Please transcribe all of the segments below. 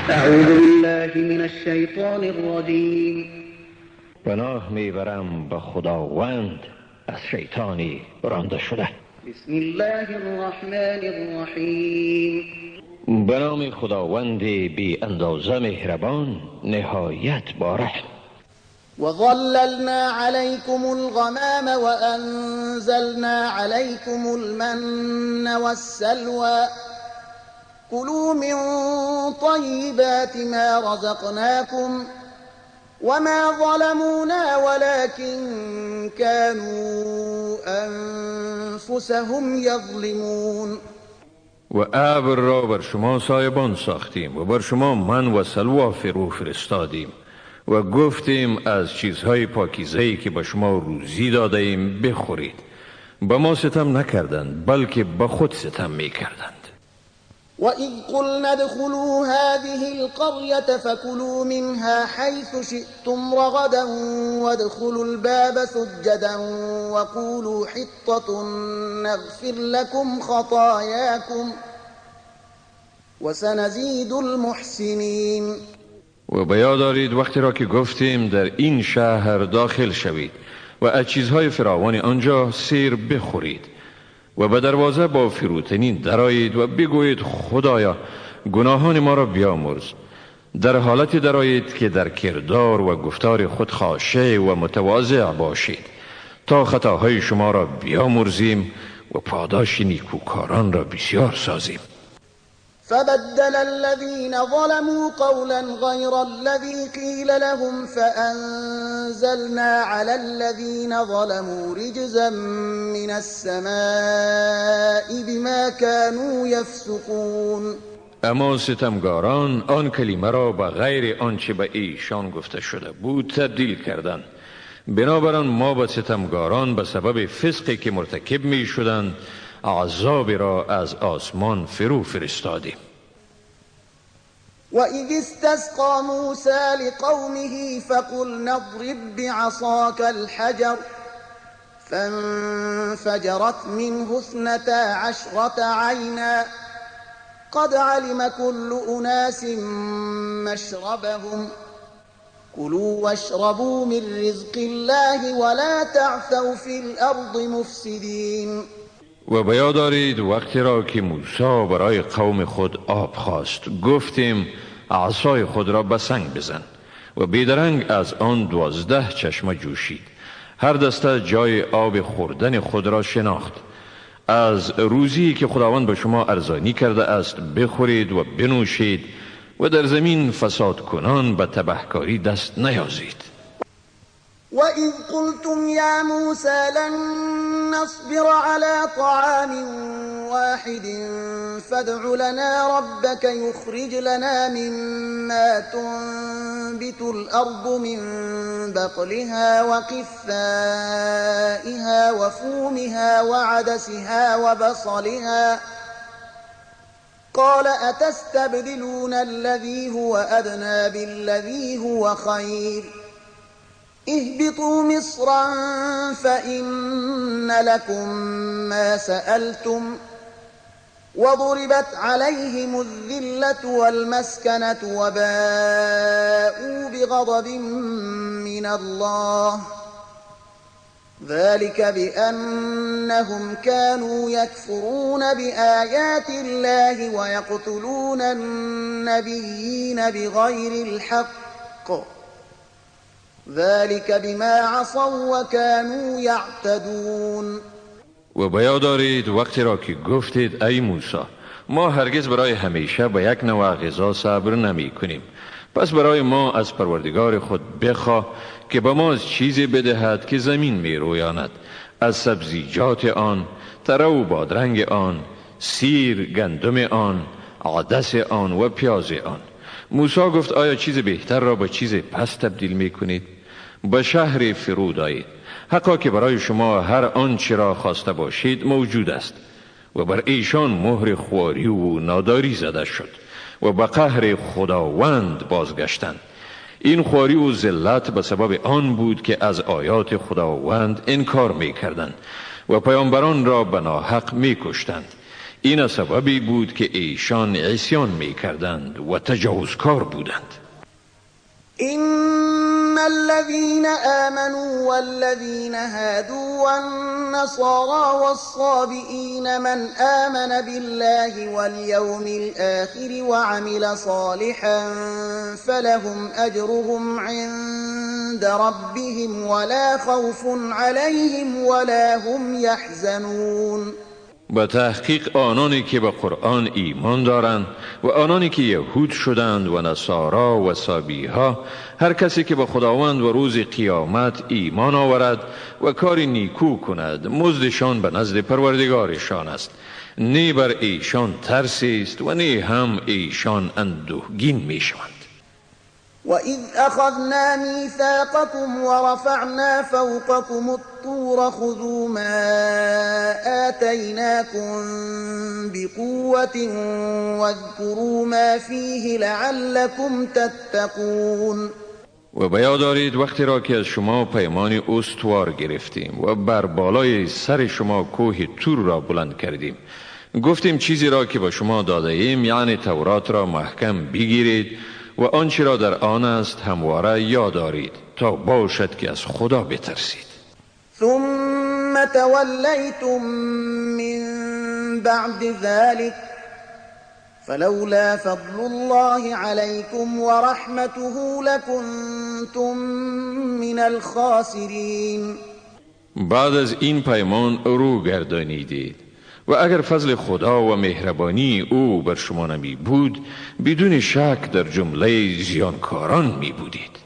اعوذ بالله من الشیطان الرجیم. پناه میبرم به خداوند از شیطانی رانده شده. بسم الله الرحمن الرحیم. به نام خداوند بی اندازه مهربان، نهایت با رحم. وظللنا عليكم الغمام وأنزلنا عليكم المن والسلوى كلوا من طيبات ما رزقناكم وما ظلمونا ولكن كانوا أنفسهم يظلمون. و ابر را بر شما سایبان ساختیم و بر شما من و سلوا فرو فرستادیم و گفتیم از چیزهای پاکیزه‌ای که به شما روزی داده ایم بخورید. به ما ستم نکردند، بلکه به خود ستم می کردند. وإذ قلنا ادخلوا هذه القرية فكلوا منها حيث شئتم رغدا وادخلوا الباب سجدا وقولوا حطة نغفر لكم خطاياكم وسنزيد المحسنين. و به یاد دارید وقتی را که گفتیم در این شهر داخل شوید و از چیزهای فراوان آنجا سیر بخورید و به دروازه با فروتنی درآیید و بگویید خدایا، گناهان ما را بیامرز. در حالت درآیید که در کردار و گفتار خود خاشع و متواضع باشید تا خطاهای شما را بیامرزیم و پاداش نیکوکاران را بسیار سازیم. فبدل الذين ظلموا قولا غير الذي قيل لهم فأنزلنا على الذين ظلموا رجزا من السماء بما كانوا يفسقون. اما ستمگاران آن کلمه را به غیر آنچه به ایشان گفته شده بود تبدیل کردند. بنابراین ما به ستمگاران به سبب فسقی که مرتکب می شدند عذاب را از آسمان فرو فرستادیم. وإذ استسقى موسى لقومه فقلنا اضرب بعصاك الحجر فانفجرت منه 12 عينا قد علم كل أناس مشربهم كلوا واشربوا من رزق الله ولا تعثوا في الأرض مفسدين. و به یاد دارید وقتی را که موسی برای قوم خود آب خواست، گفتیم عصای خود را به سنگ بزن و بیدرنگ از آن 12 چشمه جوشید. هر دسته جای آب خوردن خود را شناخت. از روزی که خداوند به شما ارزانی کرده است بخورید و بنوشید و در زمین فساد کنان به تبهکاری دست نیازید. وإذ قلتم يا موسى لن نصبر على طعام واحد فادع لنا ربك يخرج لنا مما تنبت الأرض من بقلها وقثائها وفومها وعدسها وبصلها قال أتستبدلون الذي هو أدنى بالذي هو خير اهبطوا مصرا فإن لكم ما سألتم وضربت عليهم الذلة والمسكنة وباءوا بغضب من الله ذلك بأنهم كانوا يكفرون بآيات الله ويقتلون النبيين بغير الحق ذلك بما عصوا وكانوا يعتدون. و به یاد دارید وقتی را که گفتید ای موسی، ما هرگز برای همیشه به یک نوع غذا صبر نمی کنیم، پس برای ما از پروردگار خود بخواه که به ما از چیزی بدهد که زمین می رویاند، از سبزیجات آن، تره و بادرنگ آن، سیر، گندم آن، عدس آن و پیاز آن. موسی گفت آیا چیز بهتر را با چیز پس تبدیل می کنید؟ به شهر فرود آیید، حقا که برای شما هر آنچه را خواسته باشید موجود است. و بر ایشان مهر خواری و ناداری زده شد و به قهر خداوند بازگشتند. این خواری و ذلت به سبب آن بود که از آیات خداوند انکار می کردند و پیامبران را به ناحق می کشتند. این سببی بود که ایشان عصیان می کردند و تجاوزکار بودند. إن الذين آمنوا والذين هادوا والنصارى والصابئين من آمن بالله واليوم الآخر وعمل صالحا فلهم أجرهم عند ربهم ولا خوف عليهم ولا هم يحزنون. به تحقیق آنانی که به قرآن ایمان دارند و آنانی که یهود شدند و نصارا و صابیها، هر کسی که به خداوند و روز قیامت ایمان آورد و کار نیکو کند، مزدشان به نزد پروردگارشان است. نه بر ایشان ترسی است و نه هم ایشان اندوهگین می شوند. وَإِذْ أَخَذْنَا مِيثَاقَكُمْ وَرَفَعْنَا فَوْقَكُمُ الطُّورَ خُذُوا مَا آتَيْنَاكُمْ بِقُوَّةٍ وَاذْكُرُوا مَا فِيهِ لَعَلَّكُمْ تَتَّقُونَ. و به یاد دارید وقتی را که از شما پیمان استوار گرفتیم و بر بالای سر شما کوه تور را بلند کردیم. گفتیم چیزی را که به شما داده ایم، یعنی تورات را محکم بگیرید و آنچه را در آن است همواره یاد دارید تا باشد که از خدا بترسید. ثم تولیتم من بعد ذلك فلولا فضل الله عليكم ورحمته لكنتم من الخاسرین. بعد از این پیمان رو گردانیدید و اگر فضل خدا و مهربانی او بر شما نمی بود، بدون شک در جمله زیانکاران می بودید.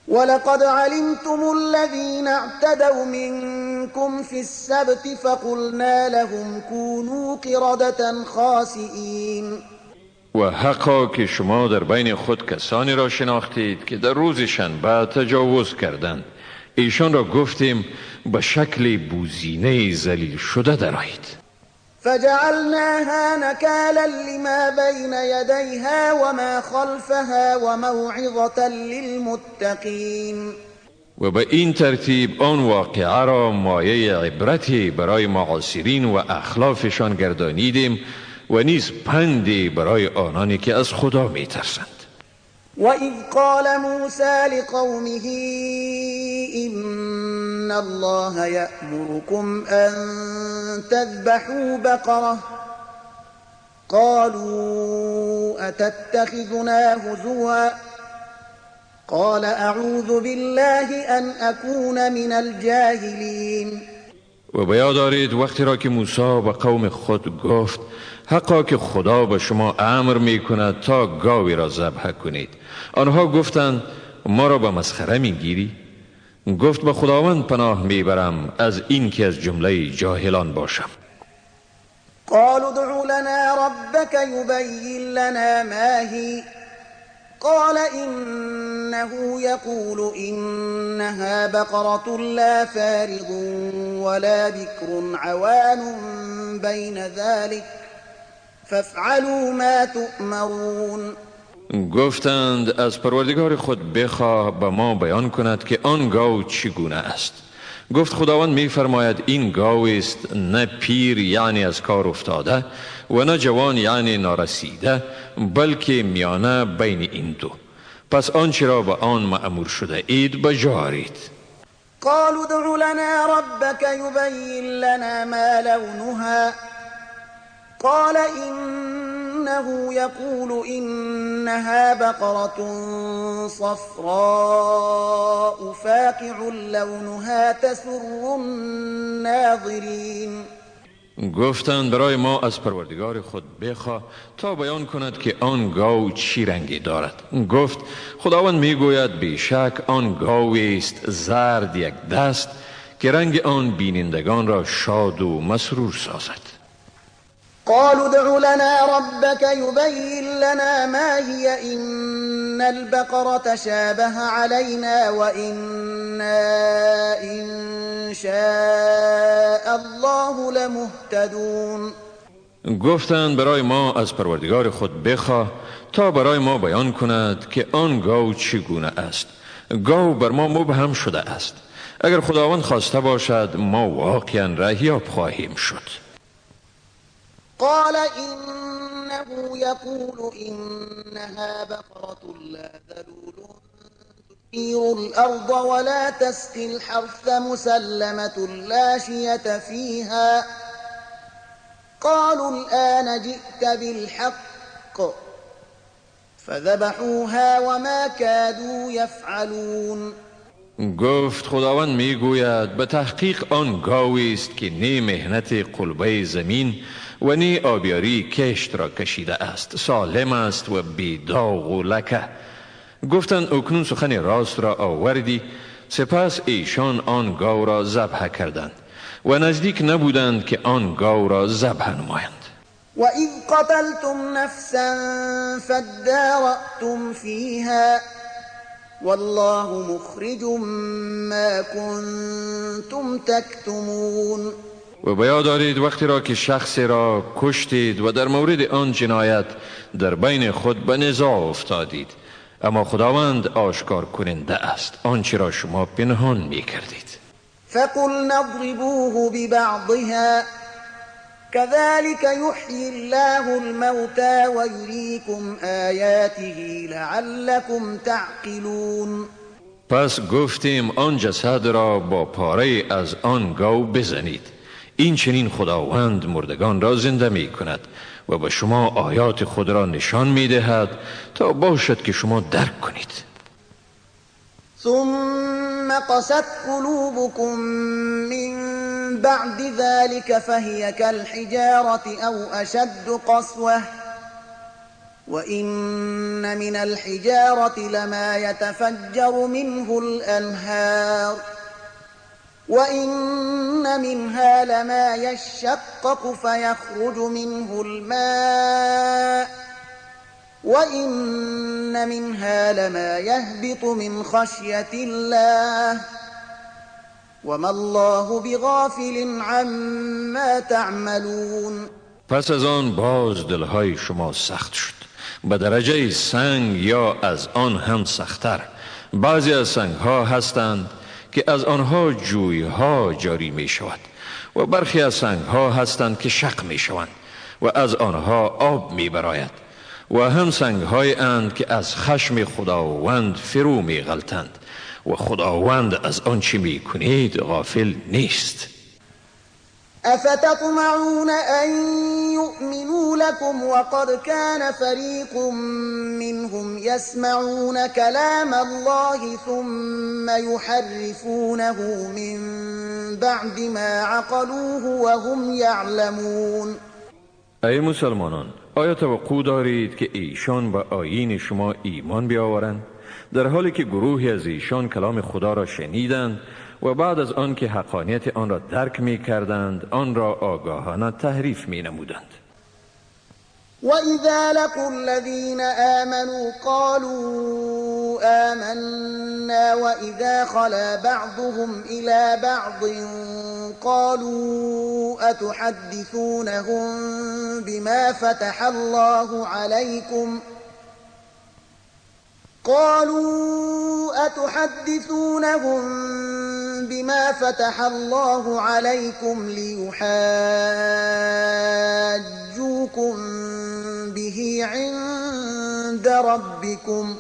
ولقد علمتم الذين اعتدوا منكم في السبت فقلنا لهم كونوا قردة خاسئين. و حقا که شما در بین خود کسانی را شناختید که در روز شنبه تجاوز کردند. ایشان را گفتیم به شکل بوزینه ذلیل شده درآیید. فجعلناها نكالا لما بين يديها وما خلفها وموعظة للمتقين. و به این ترتیب آن واقعه را مایه عبرتی برای معاصرین و اخلافشان گردانیدیم و نیز پندی برای آنانی که از خدا میترسند. وَإِذْ قَالَ مُوسَى لِقَوْمِهِ إِنَّ اللَّهَ يَأْمُرُكُمْ أَن تَذْبَحُوا بَقَرَةً قَالُوا أَتَتَّخِذُنَا هُزُوًا قَالَ أَعُوذُ بِاللَّهِ أَنْ أَكُونَ مِنَ الْجَاهِلِينَ. و به یاد دارید وقتی را که موسی به قوم خود گفت حقا که خدا به شما امر می کند تا گاوی را ذبح کنید. آنها گفتند ما را به مسخره می گیری؟ گفت به خداوند پناه می برم از این که از جمله جاهلان باشم. قالوا ادع لنا ربك يبين لنا ما هي قال إنه يقول إنها بقرة لا فارض ولا بكر عوان بين ذلك فافعلوا ما تؤمرون. گفتند از پروردگار خود بخواه به ما بیان کند که آن گاو چگونه است. گفت خداوند می‌فرماید این گاو است نه پیر یعنی از کار افتاده و نه جوان یعنی نارسیده، بلکه میانه بین این دو. پس آنچه را به آن مأمور شده اید بجارید. قالوا ادع لنا ربك يبين لنا ما لونها قال إنه يقول إنها بقرة صفراء فاقع لونها تسر الناظرين. گفتند برای ما از پروردگار خود بخواه تا بیان کند که آن گاو چی رنگی دارد. گفت خداوند میگوید بیشک آن گاو است زرد یک دست که رنگ آن بینندگان را شاد و مسرور سازد. قالوا ادع لنا ربك يبين لنا ما هي إن البقرة تشابه علينا وإنا إن شاء الله لمهتدون. گفتند برای ما از پروردگار خود بخواه تا برای ما بیان کند که آن گاو چگونه است. گاو بر ما مبهم شده است. اگر خداوند خواسته باشد ما واقعا رهیاب خواهیم شد. قال إنه يقول إنها بقرة لا ذلول تثير الأرض ولا تسقي الحرث مسلمة لا شية فيها. قالوا الآن جئت بالحق فذبحوها وما كادوا يفعلون. گفت خداوند میگوید به تحقیق آن گاوی است که نی مهنت قلبه زمین و نی آبیاری کشت را کشیده است، سالم است و بی داغ و لکه. گفتند اکنون سخن راست را آوردی. سپس ایشان آن گاو را ذبح کردند و نزدیک نبودند که آن گاو را ذبح نمایند. وإذ قتلتم نفسا فادارأتم فيها والله مخرج ما كنتم تكتمون. و بیاد دارید وقتی را که شخصی را کشتید و در مورد آن جنایت در بین خود به نزاع افتادید، اما خداوند آشکار کننده است آنچه را شما پنهان می کردید. فقلنا اضربوه ببعضها كذلك يحيي الله الموتى ويريكم آياته لعلكم تعقلون. پس گفتیم آن جسد را با پاره از آن گاو بزنید، این چنین خداوند مردگان را زنده می کند و به شما آیات خود را نشان می دهد تا باشد که شما درک کنید. ثم قست قلوبكم من بعد ذلك فهي كالحجارة أو أشد قسوة وإن من الحجارة لما يتفجر منه الأنهار وإن منها لما يشقق فيخرج منه الماء وإن منها لما يهبط من خشية الله وما الله بغافل عما تعملون. پس از آن باز دلهای شما سخت شد به درجه سنگ یا از آن هم سخت‌تر. بعضی از سنگها هستند که از آنها جویها جاری می شود و برخی از سنگها هستند که شق می شوند و از آنها آب می براید و هم سنگهای اند که از خشم خداوند فرو می غلطند و خداوند از آنچه می کنید غافل نیست. افتطمعون ان یؤمنوا لكم وقد كان فريق منهم يسمعون كلام الله ثم يحرفونه من بعد ما عقلوه وهم يعلمون. ای مسلمانان، آیا توقع دارید که ایشان به آیین شما ایمان بیاورند در حالی که گروهی از ایشان کلام خدا را شنیدند و بعد از آن که حقانیت آن را درک می کردند آن را آگاهانه تحریف می نمودند؟ وإذا لقوا الذين آمنوا قالوا آمنا وإذا خلا بعضهم إلى بعض قالوا أتحدثونهم بما فتح الله عليكم قالوا أتحدثونهم بما فتح الله عليكم ليحاجوكم به عند ربكم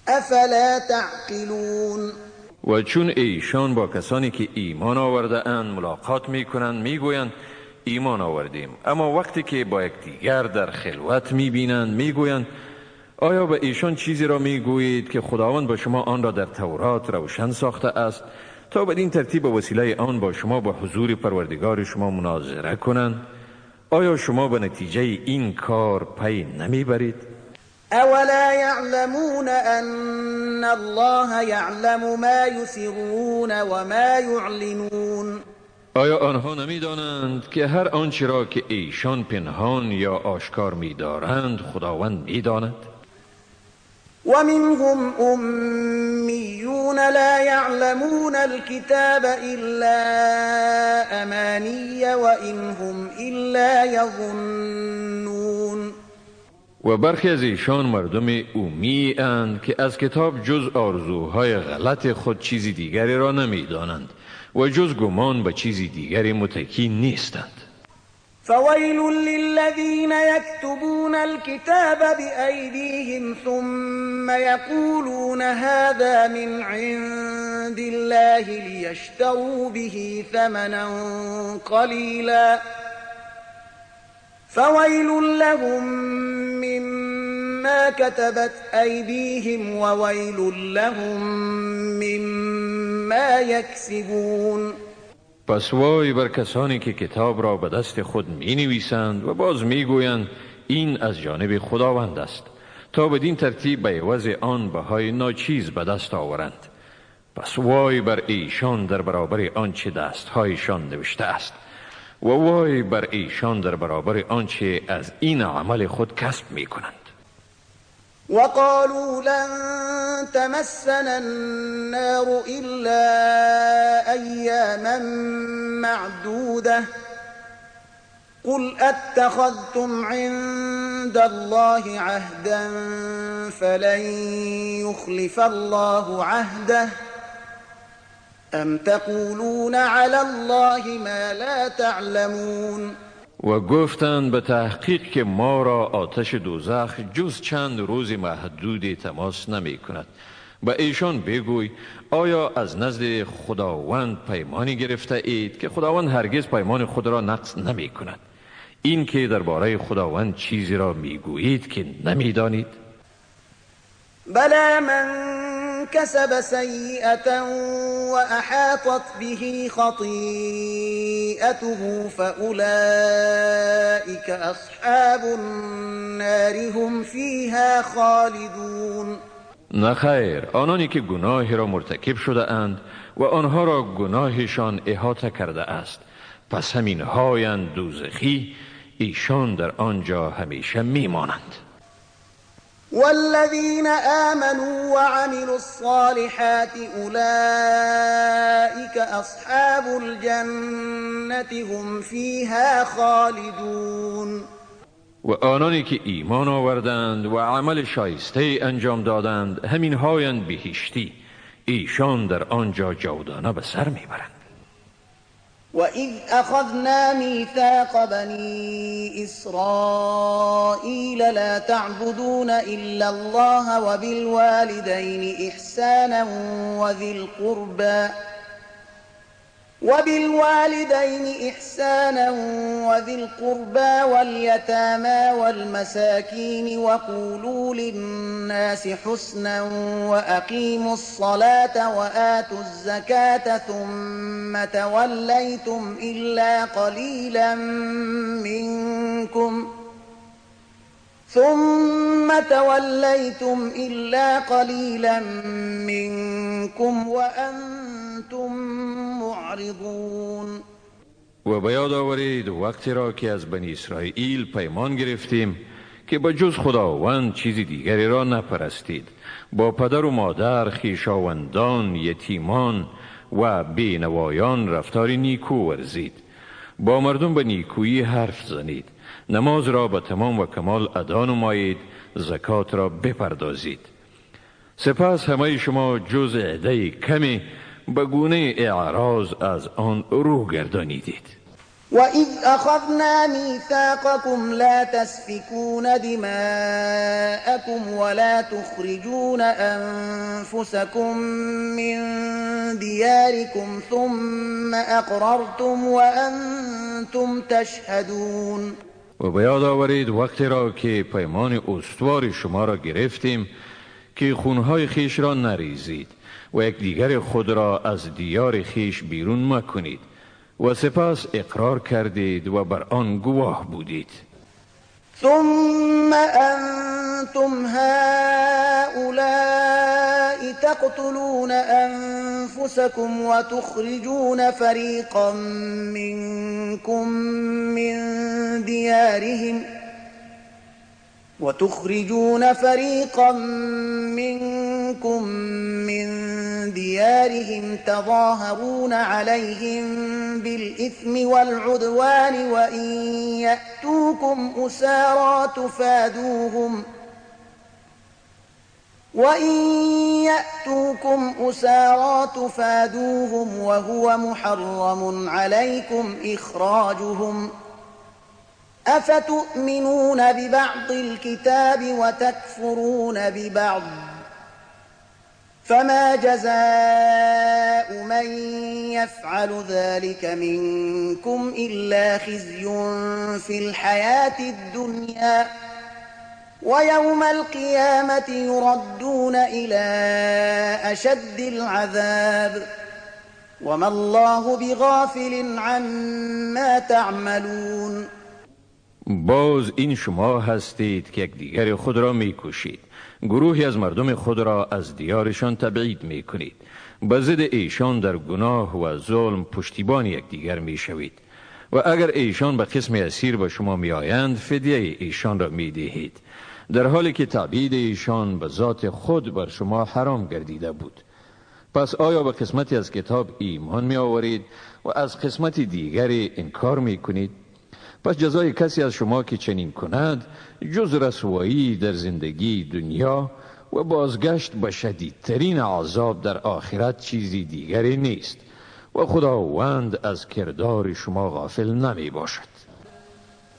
افلا تعقلون. و چون ایشان با کسانی که ایمان آورده اند ملاقات می کنند می گویند ایمان آوردیم، اما وقتی که با یکدیگر در خلوت می بینند می گویند آیا به ایشان چیزی را می گویید که خداوند با شما آن را در تورات روشن ساخته است تا بدین ترتیب به وسیله آن با شما با حضور پروردگار شما مناظره کنند؟ آیا شما به نتیجه این کار پی نمیبرید؟ اولا یعلمون ان الله یعلم ما یسرون و ما یعلنون. آیا آنها نمیدانند که هر آنچه را که ایشان پنهان یا آشکار میدارند خداوند میداند؟ ومنهم أميون لا يعلمون الكتاب إلا أماني وإن هم إلا يظنون. و برخی از ایشان مردم اومی اند که از کتاب جز آرزوهای غلط خود چیزی دیگری را نمیدانند و جز گمان به چیزی دیگری متکی نیستند. فويل للذين يكتبون الكتاب بأيديهم ثم يقولون هذا من عند الله ليشتروا به ثمنا قليلا فويل لهم مما كتبت أيديهم وويل لهم مما يكسبون. پس وای بر کسانی که کتاب را به دست خود می نویسند و باز می گویند این از جانب خداوند است، تا بدین ترتیب به عوض آن بهای ناچیز به دست آورند. پس وای بر ایشان در برابر آنچه دستهایشان نوشته است و وای بر ایشان در برابر آنچه از این عمل خود کسب می کنند. وقالوا لن تمسنا النار إلا أياما معدودة قل أتخذتم عند الله عهدا فلن يخلف الله عهده أم تقولون على الله ما لا تعلمون. و گفتند به تحقیق که ما را آتش دوزخ جز چند روز محدود تماس نمی کند. به ایشان بگوی آیا از نزد خداوند پیمانی گرفته اید که خداوند هرگز پیمان خود را نقض نمی کند؟ این که درباره خداوند چیزی را می گویید که نمی دانید. بلى من كسب سيئة وأحاطت به خطيئته فأولئك أصحاب النار هم فيها خالدون. نه خیر، آنانی که گناهی را مرتکب شده اند و آنها را گناهشان احاطه کرده است، پس همین هایند دوزخی، ایشان در آنجا همیشه میمانند. والذين آمنوا وعملوا الصالحات أولئك أصحاب الجنة هم فيها خالدون. و آنانی که ایمان آوردند و عمل شایسته انجام دادند همین هایند بهشتی، ایشان در آنجا جاودانه به سر میبرند. وَإِذْ أَخَذْنَا مِيثَاقَ بَنِي إِسْرَائِيلَ لَا تَعْبُدُونَ إِلَّا اللَّهَ وَبِالْوَالِدَيْنِ إِحْسَانًا وَذِي الْقُرْبَى وَالْيَتَامَى وَالْمَسَاكِينِ وَقُولُوا لِلنَّاسِ حُسْنًا وَأَقِيمُوا الصَّلَاةَ وَآتُوا الزَّكَاةَ ثُمَّ تَوَلَّيْتُمْ إِلَّا قَلِيلًا مِنكُمْ وَأَنْتُمْ معرضون. و به یاد آورید وقتی را که از بنی اسرائیل پیمان گرفتیم که به جز خداوند چیز دیگری را نپرستید، با پدر و مادر، خویشاوندان، یتیمان و بینوایان رفتار نیکو ورزید، با مردم به نیکویی حرف زنید، نماز را به تمام و کمال ادا نمایید، زکات را بپردازید. سپس همه شما جز عده کمی به گونه اعراض از آن رو گردانیدید. وَإِذْ أَخَذْنَا مِيثَاقَكُمْ لَا تَسْفِكُونَ دِمَاءَكُمْ وَلَا تُخْرِجُونَ أَنفُسَكُمْ مِنْ دِيَارِكُمْ ثُمَّ أَقْرَرْتُمْ وَأَنْتُمْ تَشْهَدُونَ. و به یاد آورید وقتی را که پیمان استوار شما را گرفتیم که خونهای خیش را نریزید و یکدیگر خود را از دیار خیش بیرون مکنید و سپس اقرار کردید و بر آن گواه بودید. ثم انتم هؤلاء تقتلون انفسكم وتخرجون فريقا منكم من ديارهم وتخرجون فريقا منكم من ديارهم تظاهرون عليهم بالإثم والعدوان وإن يأتوكم أسارى تفادوهم وهو محرم عليكم إخراجهم أفتؤمنون ببعض الكتاب وتكفرون ببعض فما جزاء من يفعل ذلك منكم إلا خزي في الحياة الدنيا ويوم القيامة يردون إلى أشد العذاب وما الله بغافل عما تعملون. باز این شما هستید که یکدیگر خود را میکشید، گروهی از مردم خود را از دیارشان تبعید میکنید، به ضد ایشان در گناه و ظلم پشتیبان یکدیگر میشوید و اگر ایشان به قسم اسیر به شما میآیند فدیه ایشان را میدهید، در حالی که تبعید ایشان به ذات خود بر شما حرام گردیده بود. پس آیا به قسمتی از کتاب ایمان می آورید و از قسمت دیگری انکار می کنید؟ پس جزای کسی از شما که چنین کند جز رسوایی در زندگی دنیا و بازگشت به شدیدترین عذاب در آخرت چیزی دیگری نیست و خداوند از کردار شما غافل نمی باشد.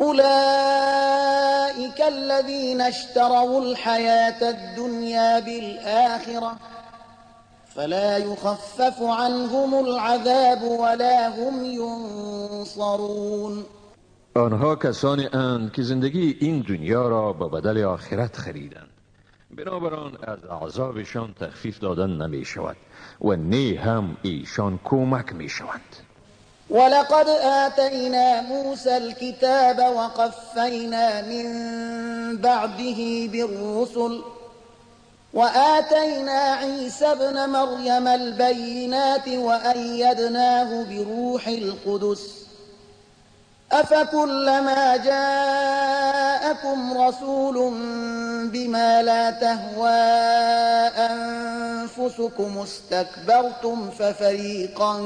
أولئك الذين اشتروا الحياة الدنيا بالآخرة فلا يخفف عنهم العذاب ولا هم ينصرون. آنها کسانی اند که زندگی این دنیا را به بدل آخرت خریدند، بنابراین از عذابشان تخفیف دادن نمی شود و نه هم ایشان کمک می شوند. ولقد آتینا موسى الكتاب وقفینا من بعده بالرسل وآتینا عیسی ابن مریم البینات وأیدناه بروح القدس أفكلما جاءكم رسول بما لا تهوى أنفسكم استكبرتم ففريقا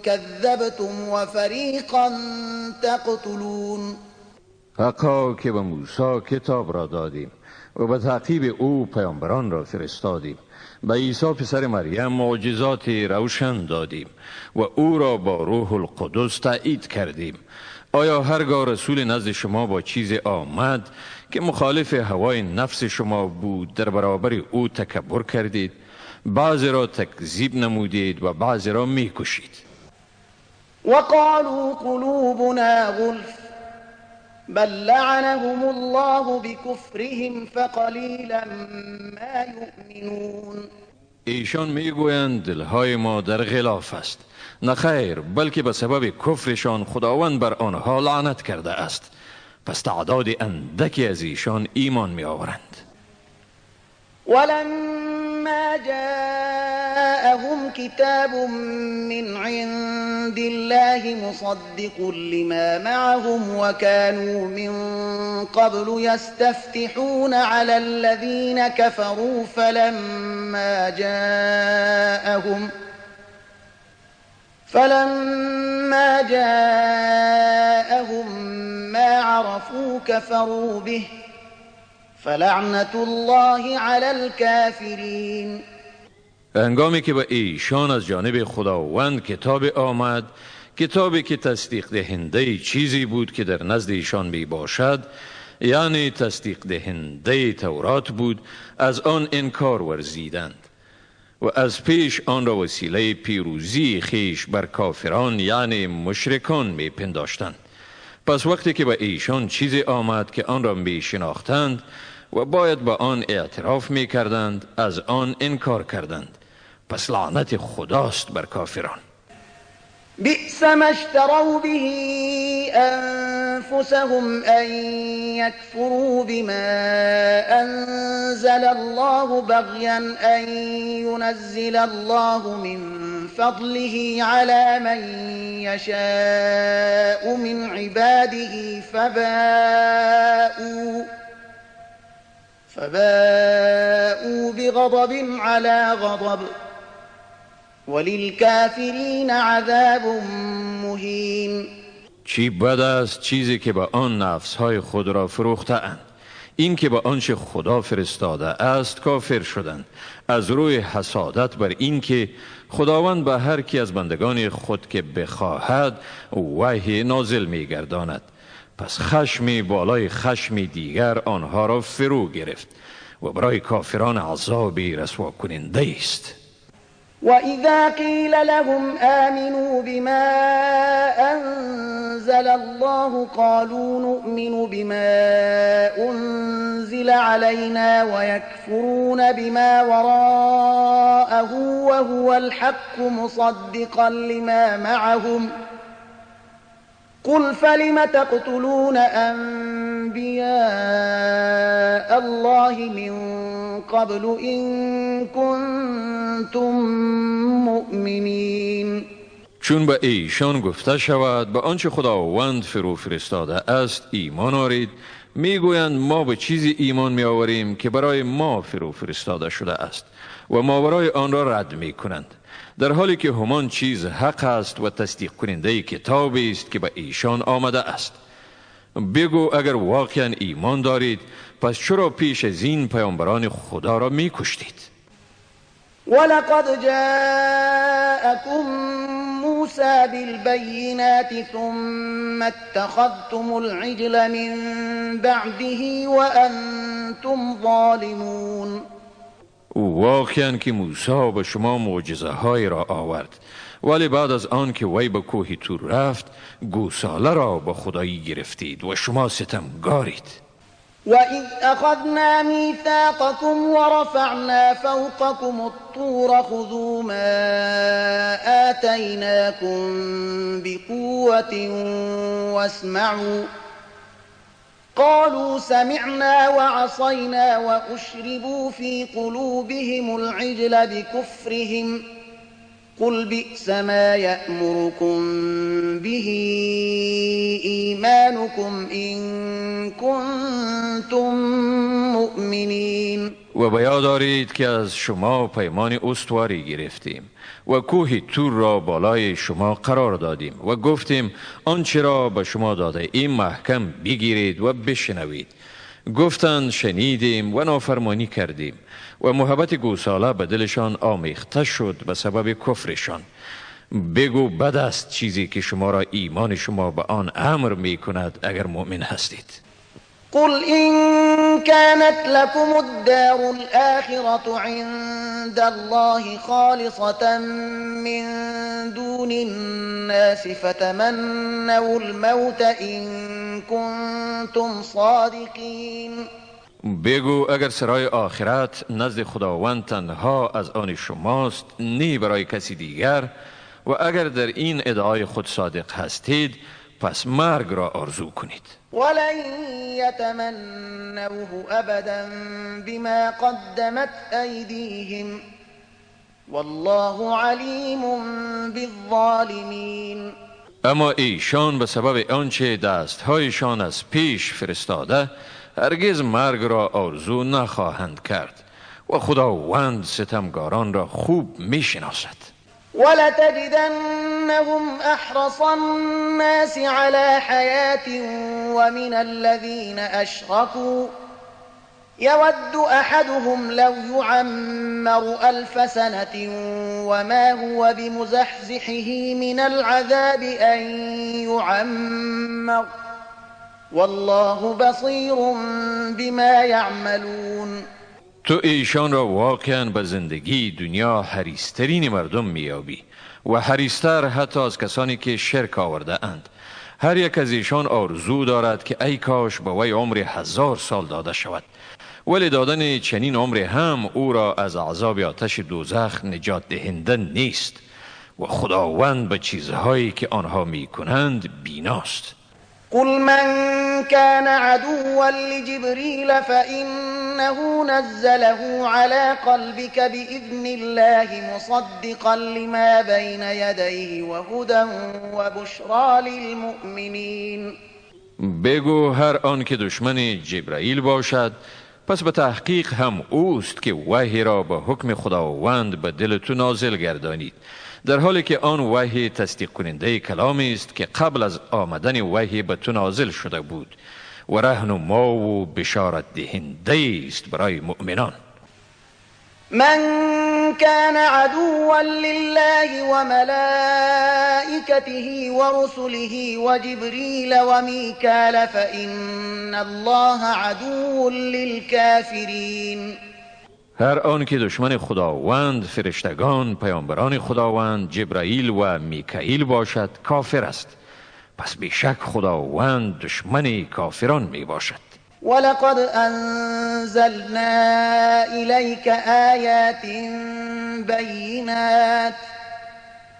كذبتم وفريقا تقتلون. حقا که به موسی کتاب را دادیم و به تعقیب او پیامبران را فرستادیم، به عیسی پسر مریم معجزات روشن دادیم و او را با روح القدس تایید کردیم. آیا هرگاه رسول نزد شما با چیز آمد که مخالف هوای نفس شما بود در برابر او تکبر کردید، بعضی را تکذیب نمودید و بعضی را میکشید؟ وقالوا قلوبنا غلف بل لعنهم الله بكفرهم فقلیلا ما یؤمنون. ایشان میگویند دلهای ما در غلاف است. نه خیر، بلکه به سبب کفرشان خداوند بر آنها لعنت کرده است. پس تعداد اندکی از ایشان ایمان می آورند. ولما جاءهم كتاب من عند الله مصدق لما معهم وكانوا من قبل يستفتحون على الذين كفروا فلما جاءهم ما عرفوا كفروا به فلعنة الله على الكافرين. هنگامی که به ایشان از جانب خداوند کتاب آمد، کتابی که تصدیق دهنده چیزی بود که در نزد ایشان می باشد، یعنی تصدیق دهنده تورات بود، از آن انکار ورزیدند و از پیش آن را وسیله پیروزی خیش بر کافران یعنی مشرکان می پنداشتند. پس وقتی که به ایشان چیزی آمد که آن را می شناختند و باید به آن اعتراف می کردند، از آن انکار کردند. پس لعنت خداست بر کافران. بئس ما اشتروا به انفسهم ان یکفروا بما انزل الله بغیا ان ينزل الله من فضله على من یشاء من عباده فباءوا بغضب على غضب وللكافرین عذاب مهین. چی بد است چیزی که به آن نفسهای خود را فروخته اند، این که به آنچه خدا فرستاده است کافر شدند، از روی حسادت بر این که خداوند به هر کی از بندگان خود که بخواهد وحی نازل می‌گرداند. پس خشمی بالای خشمی دیگر آنها را فرو گرفت و برای کافران عذابی رسوا کننده است. وإذا قيل لهم آمنوا بما أنزل الله قالوا نؤمن بما أنزل علينا ويكفرون بما وراءه وهو الحق مصدقا لما معهم قل فلم تقتلون أنبياء الله من قبل إن كنتم مؤمنین. چون به ایشان گفته شود به آنچه خداوند فرو فرستاده است ایمان آرید، میگویند ما به چیزی ایمان میآوریم که برای ما فرو فرستاده شده است و ماورای آن را رد میکنند، در حالی که همان چیز حق است و تصدیق کننده کتابی است که به ایشان آمده است. بگو اگر واقعا ایمان دارید پس چرا پیش از این پیامبران خدا را میکشتید؟ ولقد جاءكم موسى بالبينات ثم اتخذتم العجل من بعده وأنتم ظالمون. واقعا که موسی به شما معجزه های را آورد، ولی بعد از آن که وی به کوه تور رفت گوساله را به خدایی گرفتید و شما ستمگارید. وَإِذْ أَخَذْنَا مِيثَاقَكُمْ وَرَفَعْنَا فَوْقَكُمُ الطُّورَ خُذُوا مَا آتَيْنَاكُمْ بِقُوَّةٍ وَاسْمَعُوا قالوا سمعنا وعصينا وأشربوا في قلوبهم العجل بكفرهم قل بئس ما يأمركم به إيمانكم إن كنتم مؤمنين. و به یاد دارید که از شما پیمان استواری گرفتیم و کوه تور را بالای شما قرار دادیم و گفتیم آنچه را به شما داده ایم محکم بگیرید و بشنوید. گفتند شنیدیم و نافرمانی کردیم و محبت گوساله به دلشان آمیخته شد به سبب کفرشان. بگو بد است چیزی که شما را ایمان شما به آن امر می کند اگر مؤمن هستید. قل إن كانت لكم الدار الآخرة عند الله خالصة من دون الناس فتمنوا الموت إن كنتم صادقين. بگو اگر سرای آخرت نزد خداوند تنها از آن شماست نی برای کسی دیگر، و اگر در این ادعای خود صادق هستید پس مرگ را آرزو کنید. ولن يتمنوه ابدا بما قدمت ایدیهم والله علیم بالظالمین. اما ایشان به سبب آنچه دستهایشان از پیش فرستاده هرگز مرگ را آرزو نخواهند کرد و خداوند ستمگاران را خوب میشناسد. ولتجدنهم أحرص الناس على حياة ومن الذين أشركوا يود أحدهم لو يعمر 1000 سنة وما هو بمزحزحه من العذاب أن يعمر والله بصير بما يعملون. تو ایشان را واقعا به زندگی دنیا حریصترین مردم میابی و حریصتر حتی از کسانی که شرک آورده اند. هر یک از ایشان آرزو دارد که ای کاش به وی عمر 1000 سال داده شود، ولی دادن چنین عمر هم او را از عذاب آتش دوزخ نجات دهنده نیست و خداوند به چیزهایی که آنها میکنند بیناست. قل من كان عدوا لجبريل فإنه نزله على قلبك بإذن الله مصدقا لما بين يديه وهدى وبشرى للمؤمنين. بگو هر آن که دشمن جبرائیل باشد پس به تحقیق هم اوست که وحی را به حکم خداوند به دل تو نازل گردانید، در حالی که آن وحی تصدیق کننده کلامی است که قبل از آمدن وحی به تو نازل شده بود و رهنما و بشارت دهنده است برای مؤمنان. من كان عدوا لله وملائكته ورسله وجبريل وميكال فإن الله عدو للكافرين. هر آن که دشمن خداوند، فرشتگان، پیامبران خداوند، جبرائیل و میکائیل باشد کافر است. پس بیشک خداوند دشمن کافران می باشد. ولقد أنزلنا إليك آيات بينات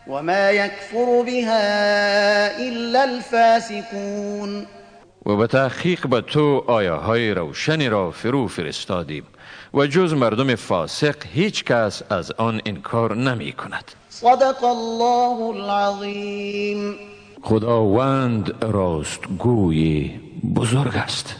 وما يكفر بها إلا الفاسقون. و به تحقیق به تو آیه های روشنی را فرو فرستادیم و جز مردم فاسق هیچ کس از آن انکار نمی کند. صدق الله العظیم. خداوند راستگوی بزرگ است.